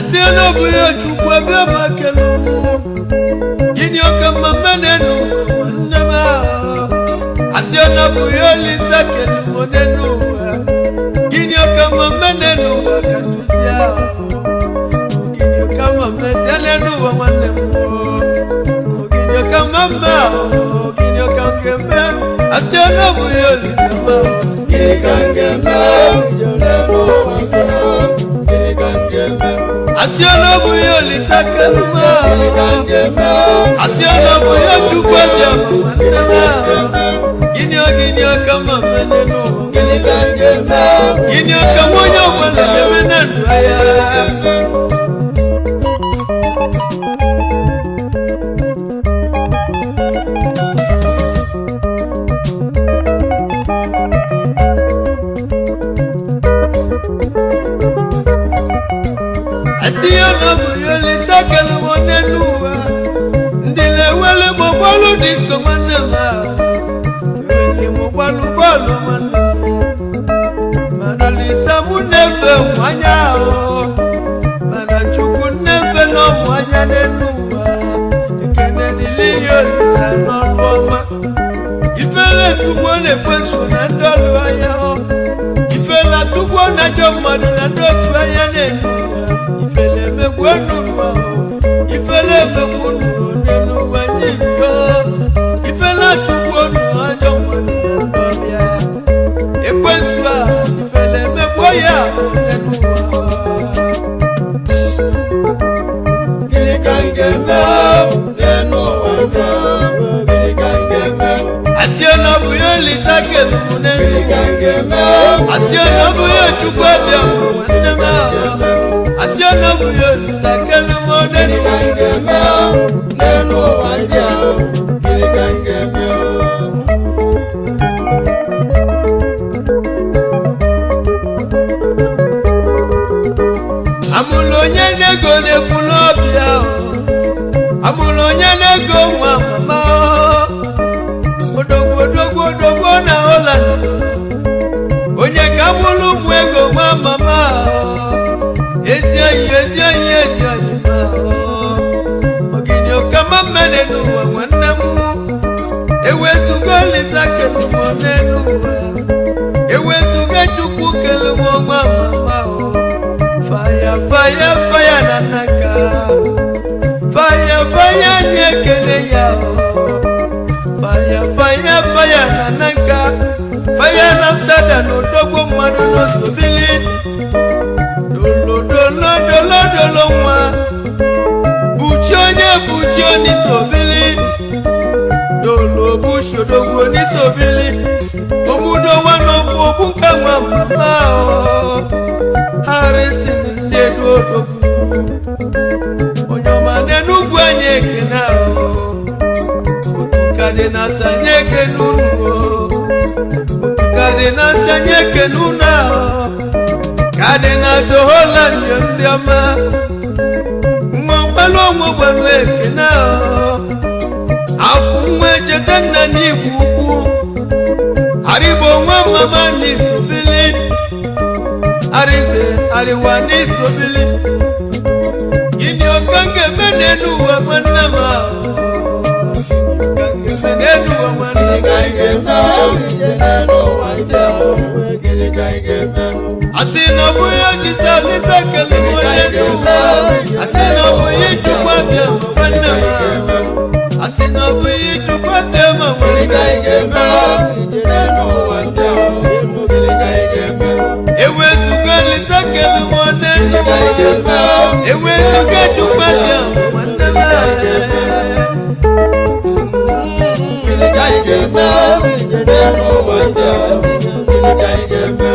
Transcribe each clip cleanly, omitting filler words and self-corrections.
Asị na ọ bụ ya Chukwu abịa ma kele mụ. Gịnị ọka mma mmenenu nwanne m ahụ. Asị na ọ bụ ya Olisa kele mụ n'enu ụwa. Gịnị ọka mma mmenenu ụwa ka tụsi ahụ. Gịnị ọka mma mmesia n'enu ụwa nwanne m. Gịnị ọka mma mma ahụ. Gịnị ọka nke mme. Asị na ọ bụ ya Olisa ma. Gịnị ka m ga-eme n'elu ụwa ndị a? Gịnị ka m ga-eme? Asị na ọ bụ ya Olisa kele mụ Gịnị ka m ahụ. ga-eme? Asị na ọ bụ ya Chukwu abịa ma nwanne m Gịnị ka m ahụ. ga-eme? Gịnị ọ gịnị ọ ka mma mene n'ụwa? Gịnị ka m ga-eme? Gịnị ọ ka nwa onye ọbụla na-eme na ndụ ya? Asị ya na ọ bụ ya Olisa kele m onye n'ụwa. Ndị na-ewele m bọọlụ disko nwanne m ahụ. Ewele m gbalụ bọọlụ nwanne m. Mana Olisa mụ na-efe mụ anya ahụ. Mana Chukwu na-efe n'ọmụ anya n'elu ụwa. Ekene dịrị ya Olisa n'ọrụ ọma. Ifele tugbo na-ekweso na ndị ọrụ anya ọ. Ifele tugbo na ajọ mmadụ na ndị otu anya na-enu ụwa. Ifele emegbu n'ụwa ọ. Ifele emegbu n'ụwa n'elu ụwa n'iyo. Ifele tugbo na ajọ mmadụ na ndị ọbịa. Ekwensu a, ifele emegbu ya n'elu ụwa. Gịnị ka m ga-eme n'elu ụwa ndị a? Gịnị ka m ga-eme? Asị na ọ bụ ya Olisa kele mụ n'elu Gịnị ụwa. ka m ga-eme? Asị na ọ bụ ya Chukwu abịa mụ nwanne m ahụ. Asị na ọ bụ ya Olisa kele mụ n'elu Gịnị ka ụwa. m ga-eme n'elu ụwa ndị a? Gịnị ka m ga-eme? Amụrụ onye na-ego na-ekwu n'ọbịa ahụ. Amụrụ onye na-ego nwa mama ahụ. Odogwu odogwu odogwu na Holland. Onye ka mụrụ ụmụ ego nwa mama ahụ. Ezi enyi ezi enyi ezi enyi ma ahụ. Ogini ọkama mmene n'ụwa nwanne m. Ewezuga Olisa kelu m n'elu ụwa. Ewezuga Chukwu kelu m nwa mama ahụ. Fire, fire, fire na naka. Fire, fire ni ekele ya o. Fire, fire, fire na naka. Fire na Amsterdam odogwo mmadụ n'osobili. Dolo, dolo, dolo, dolo nwa. Buchi onye buchi onisobili. Dolo buchi odogwo onisobili. Omudo nwa n'ofu ogbu nka nwa mama o. Harrison si edu odogwu. Onye ọma n'Enugwu anyị ekene ahụ. Otu ka dị na asị anyị ekene unu o. Otu ka dị na asị anyị ekene unu ahụ. Ka dị na asị Holland ndị ọma. Nwa mkpalụ onwe gbalụ ekene ahụ. Afụ nwa echeta nna n'igwe ukwu. Arịbo nwa mama n'isobili. Arinze ariwa n'isobili. Gịnị ọka m ga-eme n'elu ụwa nwanne m ahụ? Ka m ga-eme n'elu ụwa nwanne Gịnị m? ka m ga-eme n'elu ụwa ndị a? Gịnị ka m ga-eme? Asị na ọ bụghị Olisa Olisa kele m onye n'ụwa. Asị na ọ bụghị Chukwu abịa ma nwanne m ahụ. Asị na ọ bụghị Chukwu abịa ma Gịnị nwanne ka m. m ga-eme n'elu ụwa ndị a? Gịnị ka m ga-eme? Ewezuga Olisa kele m onye Gịnị ka m n'ụwa. ga-eme? Ewezuga Chukwu abịa ma nwanne m ahụ. Gịnị ka anyị ga-eme n'elu ụwa ndị a? Gịnị ka anyị ga-eme?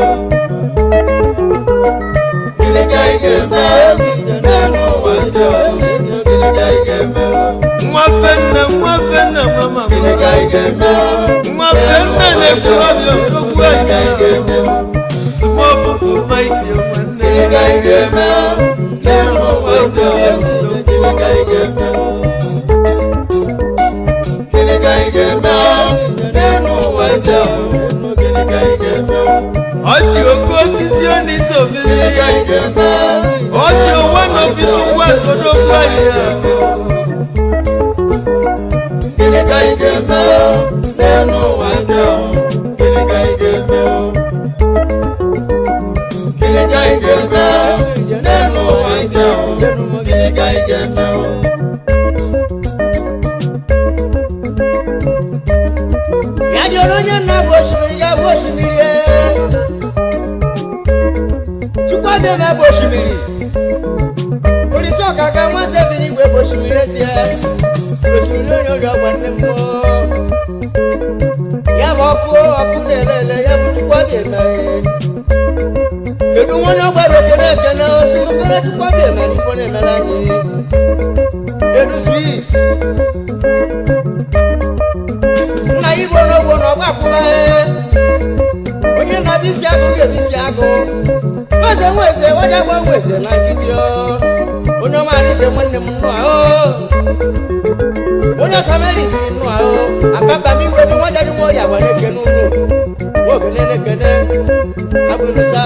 Gịnị ka anyị ga-eme n'elu ụwa ndị a? Gịnị ka anyị ga-eme? Nwa fenna nwa fenna nwa mama. Gịnị ka anyị ga-eme? Nwa fenna na-ekwu ọbịa okwu Gịnị ka anyị. anyị ga-eme? Small but mighty nwanne. Gịnị ka anyị ga-eme n'elu ụwa ndị a? Gịnị ka anyị ga-eme? Gịnị ka anyị ga-eme n'elu ụwa ndị a? Gịnị ka anyị ga-eme? Ọjị oke osisi onisobili. Gịnị ka anyị ga-eme? Ọjị onwe na obi sụkwa odogwu anyị Gịnị ka anyị ga-eme n'elu ụwa ndị ahụ? Gịnị ka anyị ga-eme? Gịnị ka anyị ga-eme n'elu ụwa ndị ahụ? Gịnị ka anyị ga-eme? Ya dị onye nna bụ osimiri ya bụ osimiri Chukwu abịa ma bụ osimiri Olise ọkaka nwa nsọ bi n'igwe bụ osimiri ezie osimiri onye ọrịa ọgwa nne mmụọ ya bụ ọkụ ọkụ na-ele ele ya bụ Chukwu abịa eme kedu nwa onye ọgbara okene ekene osimiri Chukwu abịa eme na ifo na-emere anyị edu Swiss nna igbo n'ogbo na ọgba akwụba onye na-abịa isi agụ ga-ebi isi agụ nweze nweze waja gba nweze na nkịtị onye ọma arize nwanne m nnụọ onye ọsameri biri nnụọ akpakpa m iwe bụ nwaja dị nwa ọya gbara ekene ụlọ nwoge na-ekene agbụnusa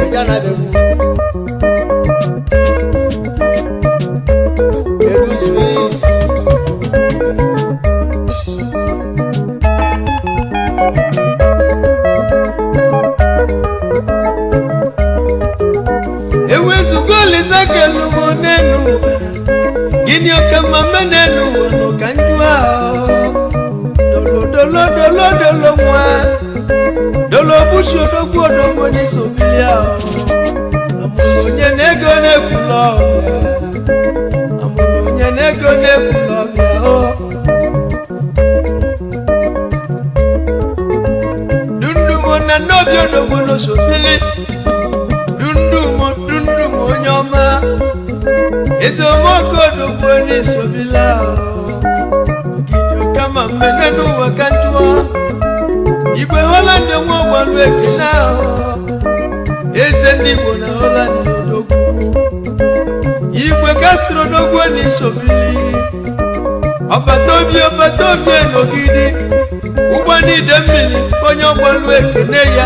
ịja na abegbu Edu Swiss ewezuga olise kelumo n'elu ụwa gịnị oke mmemme n'elu ụwa nọ ka nju ahụ dolo dolo dolo dolo nwa dolo bushi odogwu odogwu n'isobili ahụ amụrụ onye na-ego na-ekwula ọbịa amụrụ onye na-ego na-ekwula ọbịa o dundumo na nnobi odogwu n'osobili dundumo dundumo onye ọma ezeomoke odogwu n'isobili ahụ ogidi kama mmemme n'ụwa ka njụọ igwe Holland nwe ọgbalụ ekene ahụ eze ndị Igbo na Holland odogwu igwe Castro odogwu n'isobili ọbata obi ọbata obi n'ogidi ụgbọ n'ide mmiri onye ọgbalụ ekene ya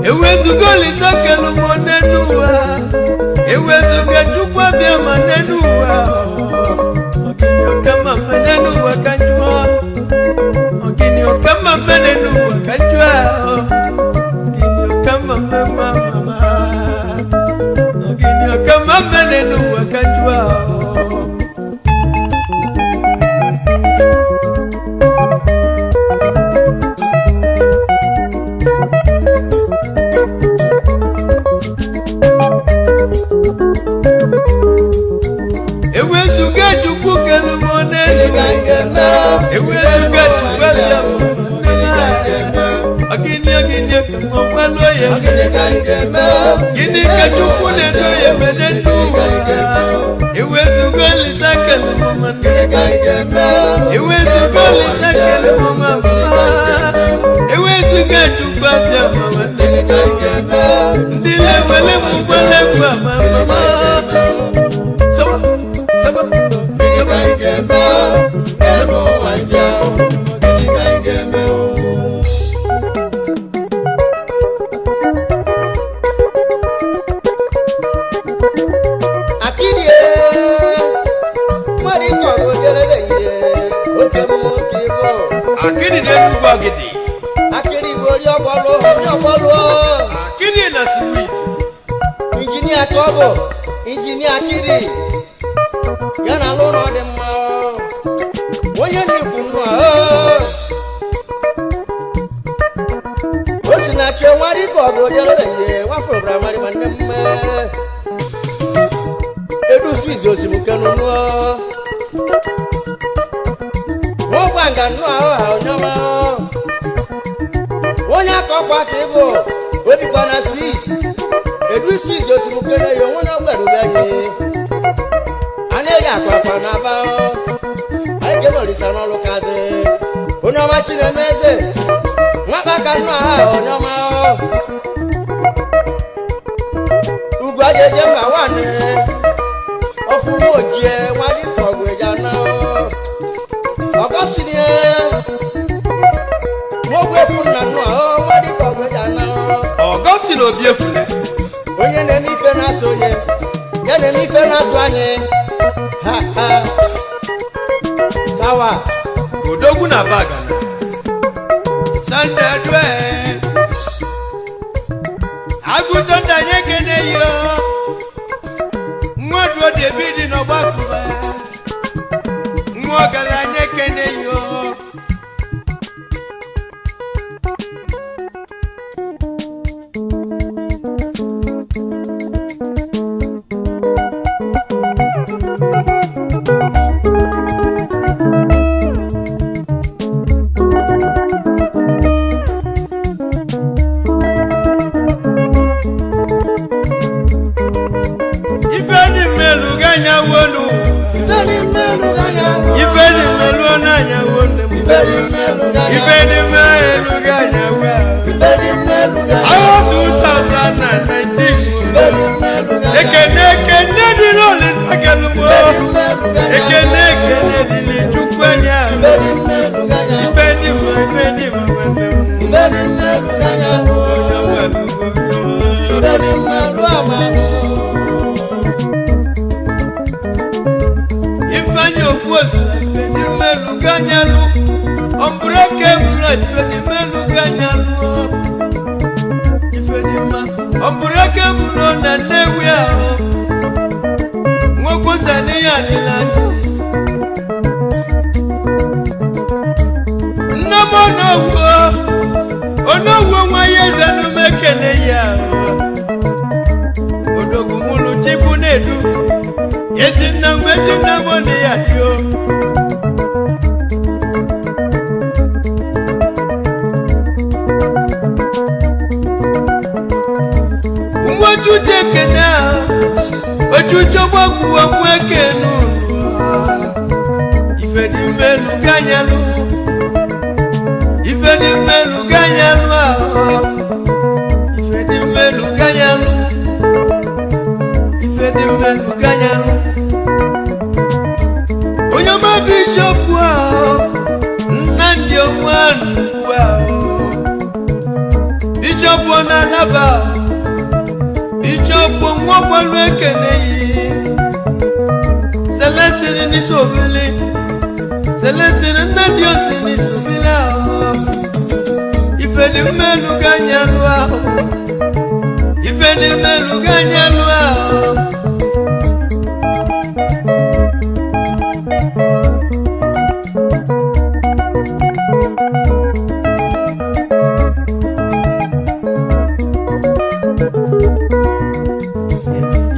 ewezuga olise kelumo n'elu ụwa ewezuga Chukwu abịa ma n'elu ụwa ọgịnị ọkama mma n'elu ụwa ka njụọ ọgịnị ọkama mma n'elu ụwa ka njụọ ọgịnị ọkama mma mma mma ọgịnị ọkama mma n'elu ụwa ka njụọ. Ewezuga Chukwu kelumo Gịnị n'elu ka anyị ga-eme? ewezuga Chukwu abịa ma Gịnị ka anyị ga-eme? ọgịnị ọgịnị ọkama gbalụ ya Gịnị ka anyị ga-eme? gịnị ka Chukwu na-edo ya mene n'ụwa ewezuga olise kelumo nwanne Gịnị ka anyị ga-eme? ewezuga olise kelumo mama ewezuga Chukwu abịa ma nwanne Gịnị ka anyị ga-eme? ndị na-ewele m ụgbọelu ama mama saba saba Gịnị ka saba anyị ga-eme? N'elu ụwa ndị ahụ, gịnị ka anyị ga-eme? Akidi mmadụ ịkọ bụ ojelebe ihe oke mmụọ ka ịbụ akịdị na-enugwu agidi akịrị bụ ori ọgbọlụ ori ọgbọlụ akịdị na Swiss injinia ka ọ bụ injinia akịrị ya na alụ ụlọ dị mma onye na-ekwu nnọọ o si na chi nwa dịka ọ bụ ojelebe ihe nwafọ bụra ma nne mme edu Swiss osimiri nụọ n'ụgba nga nnọọ ahụ ha onye ọma onye aka ọkwa ka ịbụ obikwa na Swiss edu Swiss osimiri ya onwe na ọgbarube anyị a na-eri akwa akwa na aba anyị jere olisa n'ọlụ kazi onye ọma chineme eze nwakpa ka nnọọ ha onye ọma ugwu aja eje mba nwanne ọfụma ojie nwa dịka ọgụ eji ana ọkọsiri obi efule. Onye na-eme ife na-asụ onye ya na-eme ife na-asụ anyị. Ha ha, sawa. Odogwu na bagana Sunday due agụtọ nna anyị ekene yo nwa duo David n'ọgbakụba nwa ọgaranya ekene yo. Ife dị mmelu ganya wolu. Ife dị mmelu ganya. Ife dị mmelu n'anya wolu. Ife dị mmelu ganya. Ife dị mmelu ganya wolu. Ife dị mmelu ganya. Ahọ 2019. Ife dị mmelu ganya. Ekene ekene dị n'olisa kelugbo. Ife dị mmelu ganya. Ekene ekene dị n'Chukwu anya. Ife dị mmelu ganya. Ife dị mma, ife dị mma nwanne m. Ife dị mmelu ganya. Onye nwere ugwu. Ife dị mmelu ama. Ifeanyi Okwuosa ife dị mmelu ganya lu. Ọmbreke mla ife dị mmelu ganya lu. Ife dị mma. Ọmbreke mla na Nnewi ahụ. Nwokwusa n'ihe adịla ndụ. Nne m onowu onowu nwa ya eze n'ume ekene ya. Odogwu mụrụ Chukwu na-edu. Ezi nna m, ezi nna m ọ dị ya dị o. Nwa ochuche ekene ahụ, ochuche gbagbuo nwa ekene ụwa. Ife dị mmelu ganyalụ, ife dị mmelu ganyalụ ahụ. Ife dị mmelu ganyalụ, ife dị mmelu ganyalụ. Onye ọma bishọpụ ahụ, Nnamdi Onwuanukwu ahụ. Bishọpụ ọ na-alaba ahụ. Bishọpụ Nwogbalu ekene yi. Celestine n'isobili, Celestine Nnamdi Osi n'isobili ahụ. Ife dị mmelu ganyalụ ahụ. Ife dị mmelu ganyalụ ahụ.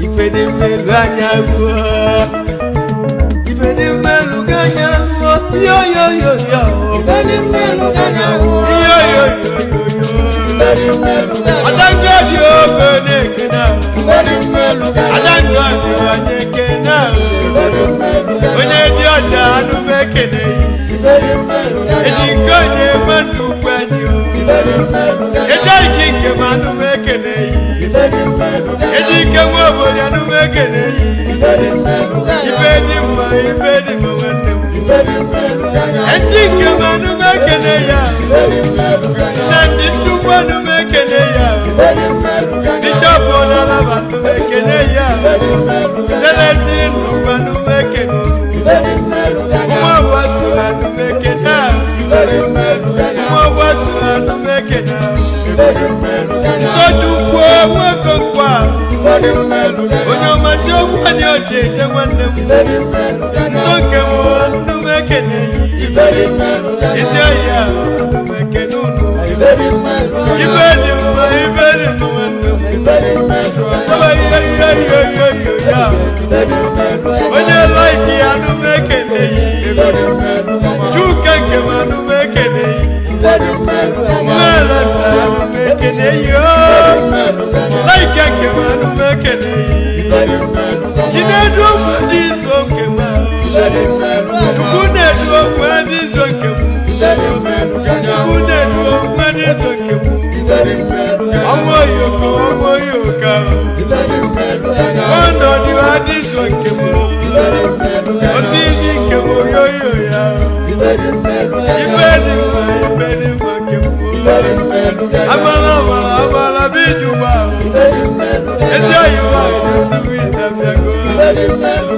Ife dị mmelu anya ruo. Ife dị mmelu ganya ruo. Yo yo yo yo. Ife dị mmelu ganya. Yo yo yo yo yo. Ife dị mmelu ganya. Adanga dị ogo na-ekene ahụ. Ife dị mmelu ganya. Adanga dị onye ekene ahụ. Ife dị mmelu ganya. Onye dị ọcha anụ m ekene yi. Ife dị mmelu ganya. Eji nke onye mmadụ ukwu anyị o. Ife dị mmelu ganya. Eji ike nke m anụ m ekene yi. Ife dị mmelu ganya. Eji ike nwa obodo anụ m ekene yi. Ife dị mmelu ganya. Ife dị mma, ife dị mma nwanne m. Ife dị mmelu ganya. Ndị nke m anụ m ekene ya. Ife dị mmelu ganya. Na ndị nnukwu anụ m ekene ya. Ife dị mmelu ganya. Bishọpụ n'alaba anụ m ekene ya. Ife dị mmelu ganya. Selesi nnukwu anụ m ekene. Ife dị mmelu ganya. Nwa ọgbaso anụ m ekene. Ife dị mmelu ganya. Nwa ọgbaso anụ m ekene. Ife dị mmelu ganya. Tochukwu nwokonkwo. Ife dị mmelu ganya. Onye ọmasị okwu anyị ọchị eje nwanne m. Ife dị mmelu ganya. Ndụ nke m anụ m ekene yi. Ife dị mmelu ganya. Ezi ọhịa anụ m ekene unu. Ife dị mmelu ganya. Ife dị mma, ife dị mma nwanne m. Ife dị mmelu ganya. Sọba ihe ihe ihe ihe ihe ya. Ife dị mmelu ganya. Onye laiki anụ m ekene yi. Ife dị mmelu ganya. Chuka nke m anụ m ekene yi. Ife dị mmelu ganya. Mmelata anụ m ekene yi. Oo. Mmelu ganya. Laiki nke m anụ m ekene yi. Ife dị mmelu ganya. Chinedu okwu ndị izu nke m. Ife dị mmelu ganya. Chukwu na-edu okwu ndị izu nke m. Ife dị mmelu ganya. Chukwu na-edu okwu ndị izu nke m. Ife dị mmelu ganya. Ọnwa oyoko, ọnwa oyoka. Ife dị mmelu ganya. Ọnọdụ adị izu nke m. Ife dị mmelu ganya. Osisi nke m oyoyo ya. Ife dị mmelu ganya. Ife dị mma, ife dị mma nke m. Ife dị mmelu ganya. Amala amala amala bi jugba. Ife dị mma.